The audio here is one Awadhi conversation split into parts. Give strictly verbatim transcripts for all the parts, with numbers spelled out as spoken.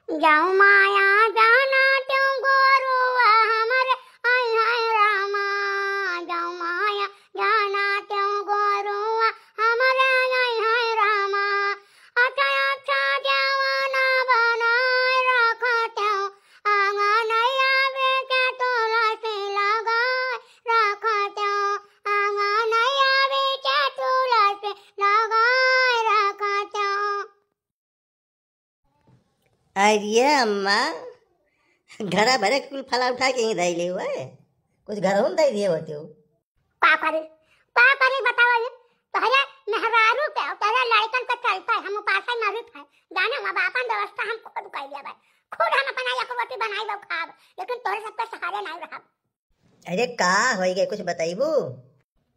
जाऊ माया जाना त्यों गोरुआ हमरे, आई हाय रामा। जाऊ माया जाना त्यों गोरुआ हमरे, आई हाय रामा। अच्छा अच्छा जवाना बनाए रखा त्यों, आंगनैया बीच तुलसी लगाए रखा त्यों, आंगनैया बीच तुलसी लगाए रखा त्यों। अरे अम्मा, घरा भरे कुल फला उठा के ही धई ले हुआ है, कुछ घर हम धई दिए होते हो। का करी, का करी बतावा ये? तोहरे मेहरारू के और तोहरे लड़कन के चलते हम उपासे मरित है। जाने हम अब आपन व्यवस्था हम खुद कर लिया भाई, खुद हम अपना एक रोटी बनाई लो खाब, लेकिन तोहरे सबके सहारे नहीं रहब। अरे का होई गए, कुछ बताइबू?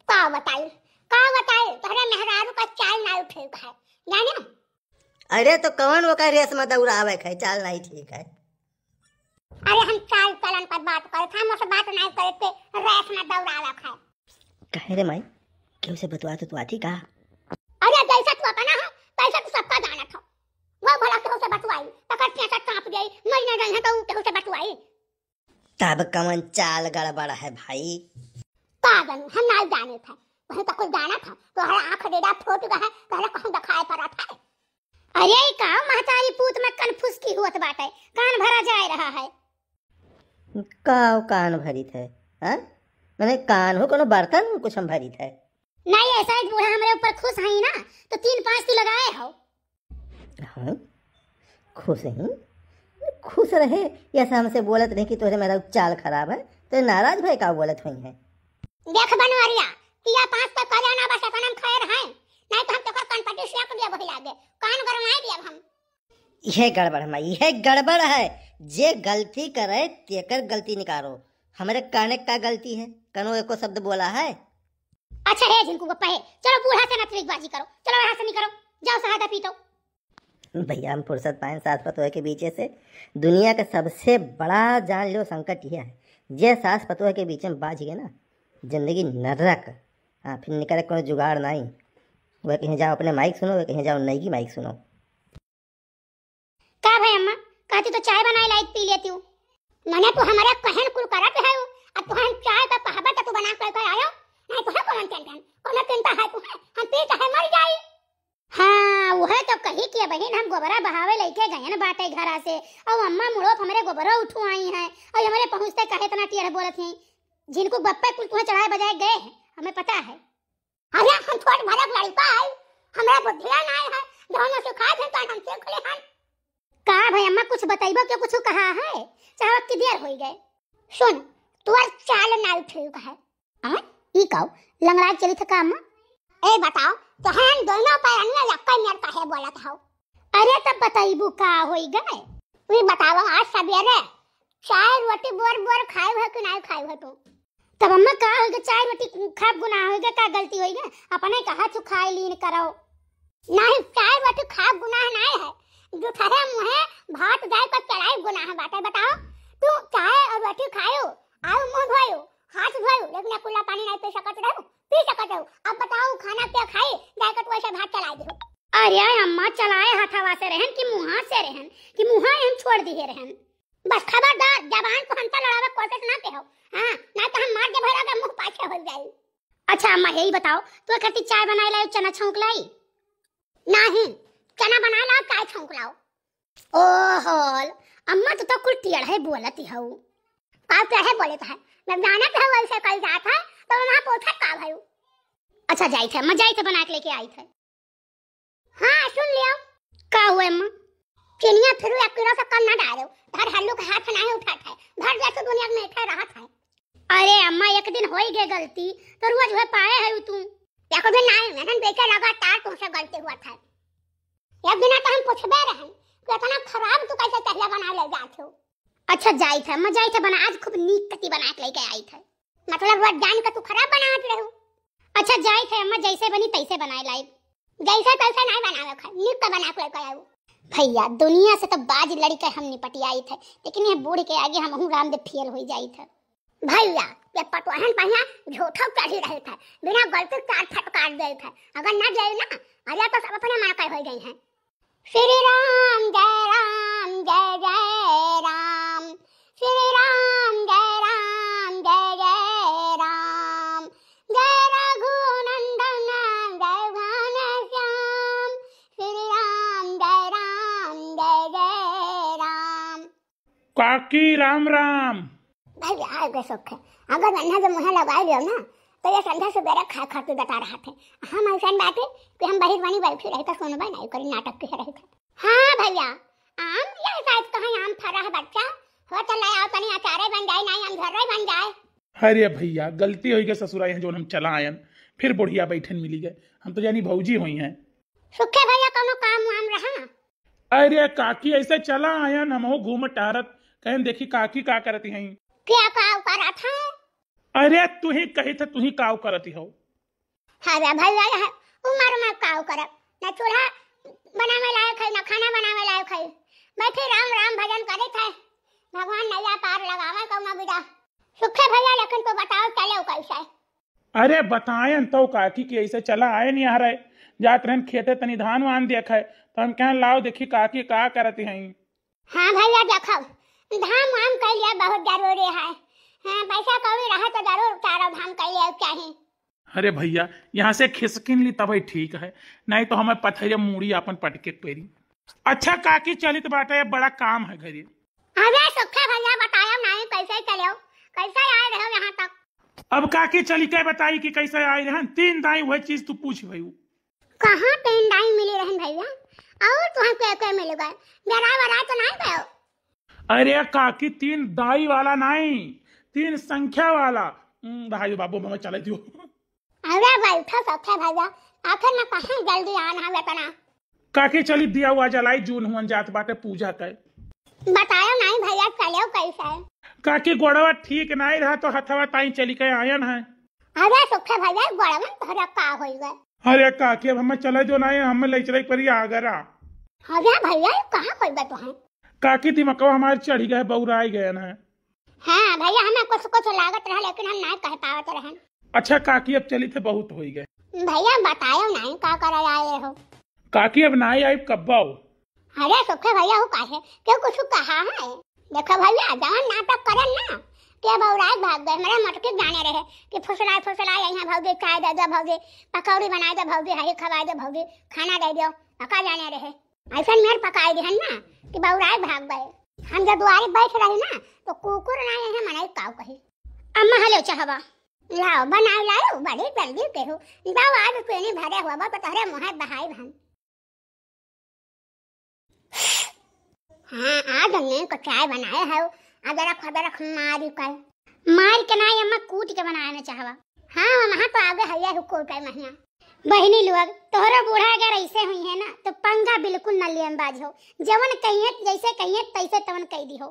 का बताई, का बताई, तोहरे मेहरारू का चाल ना उठे है, जाने। अरे तो कौन ओकर रेस में दौड़ावे है, चाल नहीं ठीक है। अरे हम चाल चलन पर बात करे, हम उस बात नहीं करे के रेस में दौड़ावे है। कहे रे माई, केहू से बतुआ तो तू आती का? अरे जैसे तू अपना हो, तैसे तू सबका जानत हो। वो भला केहू से बतुआई, तकर चेचा चाप गई, मर न गई है तो ऊ केहू से बतुआई। तब कवन चाल गड़बड़ है भाई? का जानू, हम नाई जाने थे, वही तो कुछ जाना था, तोहरा आँख डेढ़ा फूट गया है, तोहरा कहूँ दिखाई पड़ा था। अरे ई का महतारी पूत में कनफुसकी होत बाटे, कान भरा जाए रहा है। का कान भरित है, हाँ? मैंने कान हो कोनो बर्तन कुछ हम भरित है। नहीं ऐसा ही बूढ़ा हमरे ऊपर खुश है ना, तो तीन पाँच ती लगाए हो। हाँ, खुश ही खुश रहे, ऐसा हमसे बोलत रहे कि तोहरे मेरा चाल खराब है, तो नाराज भय का बोलत हुई है। देख बनवरिया, किया पाँच तो करे ना बस अपन हम खैर हैं, नहीं तो हम तोकर कनपटी सेक दिया वही लागे, कान गरमाए दिया हम। यह गड़बड़ है माई, यह गड़बड़ है। जे गलती करे तेकर गलती निकारो। हमरे काने का गलती है, कनो एको शब्द बोला है? अच्छा हे झिनकू बप्पा हे, चलो बूढ़ा से ना त्रिकबाजी करो, चलो यहाँ से निकलो, जाओ शहादा पीटो। भैया हम फुर्सत पाएन सास पतोह के बीचे से। दुनिया का सबसे बड़ा जान लो संकट यह है, जे सास पतोह के बीच में बाझ गए ना, जिंदगी नरक। हाँ, फिर निकले कोनो जुगाड़ नहीं। वह कहीं जाओ अपने माइक सुनो, वह कहीं जाओ नई की माइक सुनो। का भाई अम्मा, कहती तो चाय बनाए लाइत पी लेती हूँ। मने तू हमारे कहन कुल करत है, अब तू हम चाय का कहबे तो तू बना के लेके आयो, नहीं तो है कौन टेंशन, कौन चिंता है तू है, हम पी चाहे मर जाई। हाँ, वह तो कही कि बहिन हम गोबरा बहावे लेके गयन बाटे घरा से, और अम्मा मुड़ोप हमरे गोबरो उठवाई हैं, और हमरे पहुँचते कहे इतना टेढ़ बोलत हैं। झिनकू बप्पे कुल तुहे चढ़ाए बजाए गए हैं, हमें पता है। अरे हम छोट भरक लड़का है, हमरा बुद्धिया नाय है, जौन सिखा दे तो हम सीख ले हन। का भाई अम्मा कुछ बतैबो के कुछ कहा है, चाहत की देर होई गए। सुन, तोर चाल नाय ठीक है। हाँ, ई काऊ लंगड़ा के चली था का अम्मा? ए बताओ, तो हम दोनों पैरन में लक्का मेर काहे बोलत हो? अरे तब बतैबू का होई गए? ई बताओ, आज सवेरे चाय रोटी बोर बोर खाए हो कि नहीं खाए हो तू? तब अम्मा का होइगा, चाय रोटी खाब गुनाह होइगा, का गलती होइगा? अपने कहा तू खाए लीन करो। नहीं, चाय रोटी खाब गुनाह नहीं है, जुठहे मुँहे भात दाल का चलाई गुनाह बाटे। बताओ, तू चाय और रोटी खायो, आऊ मुँह धोयो, हाथ धोयो, लेकिन कुल्ला पानी नहीं पी सकत रहो, पी सकत रहो। अब बताओ, खाना क्या खाई, जाए के तू ऐसे भात चला दो। अरे अम्मा, चलाए हाथावा से रहन कि मुँहा से रहन, कि मुँहा हम छोड़ दिए रहन। बस खबरदार, जबान को हमसे लड़ावे कोशिश ना कहो। हाँ, ना तो हम मार के भरा के मुँह पाछे हो जाई। अच्छा अम्मा, यही बताओ, तोर खातिर चाय बनाए लाओ, चना छौंक लाई? नहीं, चना बनाए लाओ, चाय छौंक लाओ। ओहो, अम्मा तू तो कुल टेढ़े बोलत हऊ। का टेढ़े बोलत है? जब जानत है वैसे कल जात है, तो वहाँ पूछत का भयू? अच्छा जाइत है, अम्मा जाइत है, बना के लेके आइत है। हाँ, सुन लियो। का हुआ अम्मा? चिनिया फिर एक किलो से कम ना डालो। धर हल्लू के हाथ नहीं उठात है। धर जैसे दुनिया में इठे रहत है। अरे अम्मा, एक दिन होई गए गलती, तो रोज हुए पाए है तू। एक दिन नहीं, मैंने देखे लगातार तुमसे गलती हुआ था। एक दिन तो हम पूछबे रहन कि इतना खराब तू कैसे तहिया बना ले जात हो? अच्छा जाइत है अम्मा, जाइत है बना, आज खूब नीक कति बना के लेके आइत है। मतलब रोज जान के तू खराब बनावत रहू। अच्छा जाइत है अम्मा, जैसे बनी तैसे बनाए लाइब। जैसे तैसे नहीं बनावे खाए, नीक के बना के लेके आऊ। भैया, दुनिया से तो बाज लड़ी के हम निपटियाइत है, लेकिन ये बूढ़ के आगे हमहू रामदेव फेल होई जाइत है। भैया, ये पटवाहन पहिया झूठो चढ़ी रहे थे, बिना गलती चार फटकार दे थे। अगर ना जाए ना, अरे तो सब अपने मन के हो गए हैं। श्री राम जय राम जय जय काकी राम राम। भैया, आए गए सुख है। अगर नन्हा के मुँहे लगाई लियो ना, तो ये संध्या सुबेरे खाए खातिर बता रहा थे। हम ऐसन बाटे कि हम बहिर बनी बैठी रही तो सुनबे नहीं करी, नाटक के रही थे। हाँ भैया, आम यह शायद कहीं आम फरा है बच्चा, हो तो ले आओ तनी, अचारे बन जाए, नहीं अमझोरे बन जाए। अरे भैया, गलती होई गए ससुरा, यहाँ जोन हम चला आयन, फिर बुढ़िया बैठन मिली गए, हम तो जानी भौजी होई हैं। सुखे भैया, कौनो काम वाम रहा? अरे काकी, ऐसे चला आयन, हमहू घूम टारत, कहन देखी काकी का करती हैं। क्या काव करत है? अरे तू ही कही थे, तू ही काव करती हो। अरे भैया, यह उम्र में काव करब, न चूल्हा बनावे लायक है, न खाना बनावे लायक है। बैठी राम राम भजन करी थे, भगवान नैया पार लगावे कौनो बिदा। सुखे भैया, लेकिन तू बताओ चले कैसे? अरे बतायन तो काकी कि ऐसे चला आयन यहाँ रहे, जात रहन खेते तनी धान वान देखे, तो हम कहन लाओ देखी काकी का करती हैं। हाँ भैया, देखो धाम वाम कैलिया बहुत जरूरी है। हाँ, पैसा कौड़ी रहे तो जरूर चारों धाम कैलिया चाहिए। अरे भैया, यहाँ से खिसकिन ली तबे ठीक है, नहीं तो हमें पथरिया मूड़ी आपन पटके पेरी। अच्छा काकी, चलित बाटे, बड़ा काम है घरे। अरे सुखे भैया, बतायो नहीं कैसे चलो, कैसे आए रहो यहाँ तक? अब काकी चली के बताई कि कैसे आए रहन, तीन दाई वही चीज तू पूछ भई। कहाँ तीन दाई मिली रहन भैया? और तुहें के के मिल गए? गरा वरा तो नहीं गयो? अरे काकी, तीन दाई वाला नहीं, तीन संख्या वाला। हम्म, भाई बाबू, मम्मी चले दियो। अरे बैठो सखे भैया, आखिर में कहाँ जल्दी आना है इतना? काकी चली दिया हुआ जलाई, जून हुअन जात बाटे पूजा के। बतायो नहीं भैया, चलो कैसे? काकी गोड़वा ठीक नहीं रहा तो हथवा ताई चली के आयन है। अरे सुखे भैया, गोड़वा में तोहरा का होई गए? अरे काकी, अब हमें चले जो नहीं, हमें ले चले परी आगरा। अरे भैया, ये कहाँ होई गए तुहें? काकी दिमकवा हमारे चढ़ी गए, बौराई गए ना। हाँ भैया, हमें कुछ कुछ लागत रहा, लेकिन हम नहीं कह पावत रहन। अच्छा काकी, अब चली थे, बहुत होई गए। भैया बतायो नहीं, का करे आए हो? काकी, अब नाई आइब, कब्बा हो? अरे सुखे भैया, वो काहे? क्यों कुछ कहा है? देखो भैया, जवन नाटक करन ना, के बौराए भाग गए, मेरे मटकी जाने रहे कि फुसलाए फुसलाए यहाँ भौजी चाय दे दो, भौजी पकौड़ी बनाए दो, भौजी हरी खवाए दो, भौजी खाना दे दो, पका जाने रहे। ऐसा मेर पकाई दिहन ना कि बौराए भाग गए। हम जब दुआरे बैठ रही ना, तो कुकुर ना यही मनई काऊ कही। अम्मा हलो चाहवा। लाओ, बनाओ, लाओ, बड़ी जल्दी के हो। लाओ, आज पेनी भरे हुआ बा, तो तोहरे मुँहे बहाई भन। हाँ, आज हमने को चाय बनाए है, अदरक, अदरक मारी कर। मार के ना, अम्मा कूट के बनाए ना चाहवा। हाँ, वहाँ तो आगे है, ये कूटे महिया। बहिनी लोग, तोहरो बूढ़ा अगर ऐसे हुई है ना, तो पंगा बिल्कुल न लेम बाज हो। जवन कहिए, जैसे कहिए, तैसे तवन कह दी हो।